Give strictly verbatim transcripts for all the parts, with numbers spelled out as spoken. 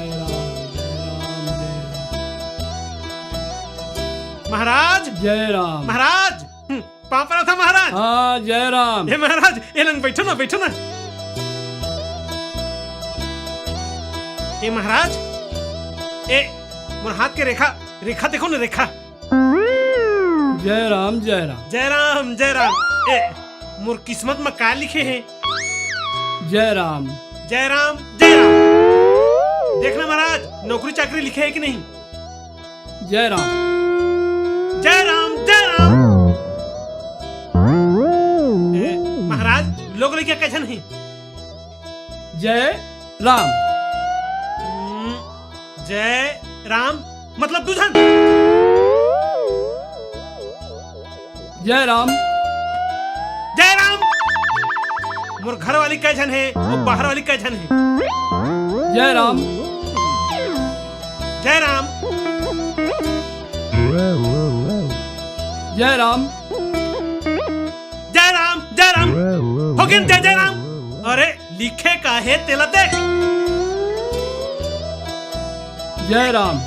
जय राम, जय राम, जय राम। महाराज, जय राम। महाराज, हम्म, पाँव परत हँव महाराज। हाँ, जय राम। हे महाराज, ए लंग बइठो ना, बइठो ना। ए महाराज, ए मोर हाथ के रेखा, रेखा देखो ना, रेखा। जय राम, जय राम। जय राम, जय राम। ए, मोर किस्मत म का लिखे हे? जय राम। जय राम, जय राम। देखना महाराज, नौकरी चाकरी लिखे हे कि नहीं? जय राम। जय राम, जय राम। ए, महाराज, लोग लइका कइसन हे? जय राम। हम्म, जय राम, मतलब दू झन। जय राम। जय राम। मोर घर वाली कई झन हे, अउ बाहर वाली कई झन हे? जय राम। जय राम। जय राम। जय राम, जय राम। हो गेन जय जय राम। अरे, लिखे का हे तेला देख। जय राम।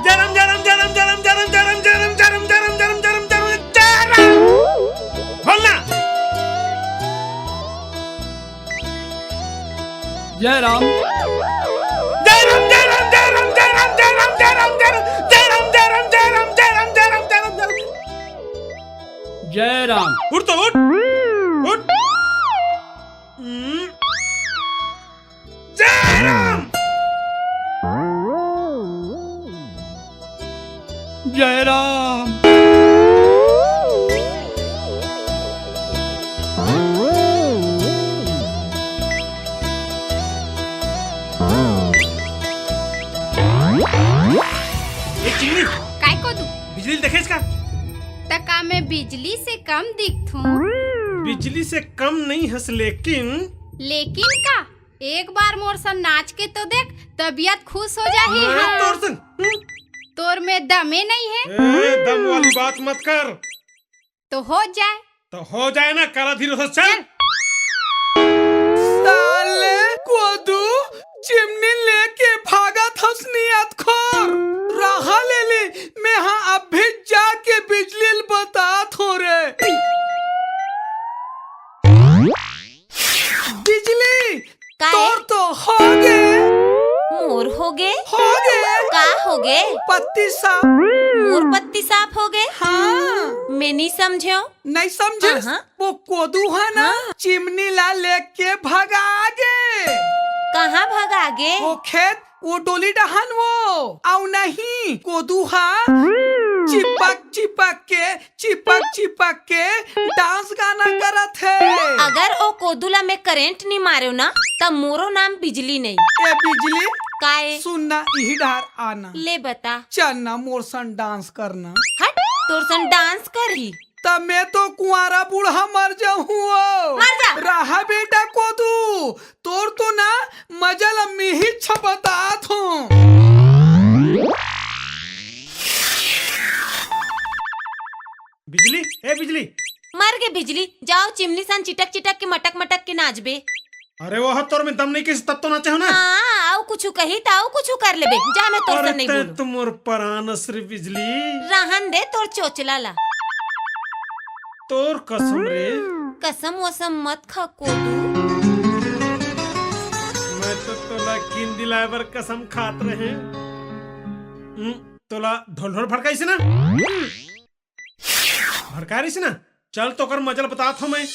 जय राम, जय राम, जय राम, जय राम, जय राम, जय राम, जय राम, जय राम, जय राम, जय राम, जय राम, जय राम, जय राम, जय राम, जय राम। बोल ना। जय राम। जय राम, जय राम, जय राम, जय राम, जय राम, जय राम, जय राम, जय राम, जय राम, जय राम, जय राम, जय राम, जय राम, जय राम। जय राम। उठ तो उठ। उठ। हम्म। जय राम। जय राम। बिजली से कम दिखथूं। बिजली से कम नहीं हस, लेकिन। लेकिन का? एक बार मोर सन नाच के तो देख, तबीयत खुश हो जाही। मैं हाँ। तोर सन। तोर में दमे नहीं है। ए, दम वाली बात मत कर। तो हो जाए। तो हो जाए ना, करा धीरे से चल। चल। साले कोदू, चिमनी लेके भागत हस नियत खोर। रहा ले ली, मैं हाँ अभी जाके बिजली ल बतात हो रे। बिजली, काय? तोर तो होगे। मोर होगे? होगे। का होगे? पत्ती साफ। मोर पत्ती साफ होगे? हाँ। मैं नी समझेंव। नहीं समझे? हाँ, हाँ। वो कोदू है ना, हाँ। चिमनी ला लेके भगागे। कहाँ भगागे? वो खेत, वो डोली डहान वो। अउ नहीं, कोदू हा चिपक चिपक के, चिपक चिपक के डांस गाना करत हे। अगर ओ कोदू ला मैं करंट नी मारेंव ना, त मोरो नाम बिजली नहीं। ए बिजली, काय? सुन ना, इही डहार आना। ले बता। चल ना, मोर सन डांस करना। हट, तोर सन डांस करही। त मैं तो कुंवारा बूढ़ा मर जाहूं ओ। मर जा। रहा बेटा कोदू, तोर तो ना मजा ल मिही छपतात हूं। बिजली, ए बिजली। मर गे बिजली, जाओ चिमनी सन चिटक चिटक के मटक मटक के नाचबे। अरे वो तोर में दम नहीं किस तब तो नाचे हो ना। हाँ, अउ कुछु कही त अउ कुछु कर लेबे। जा मैं तोर अरे सन नहीं तैं बोलूं। तो मोर परान अस रे बिजली। रहन दे तोर चोचला ला। तोर कसम रे। कसम वसम मत खा कोदू। मैं तो तोला किन दिलाए बर कसम खात रहे। हम्म, तोला ढोल ढोल भड़काइस ना? हम्म। भड़कारिस ना? चल तोकर मजा ल बतात हूं मैं।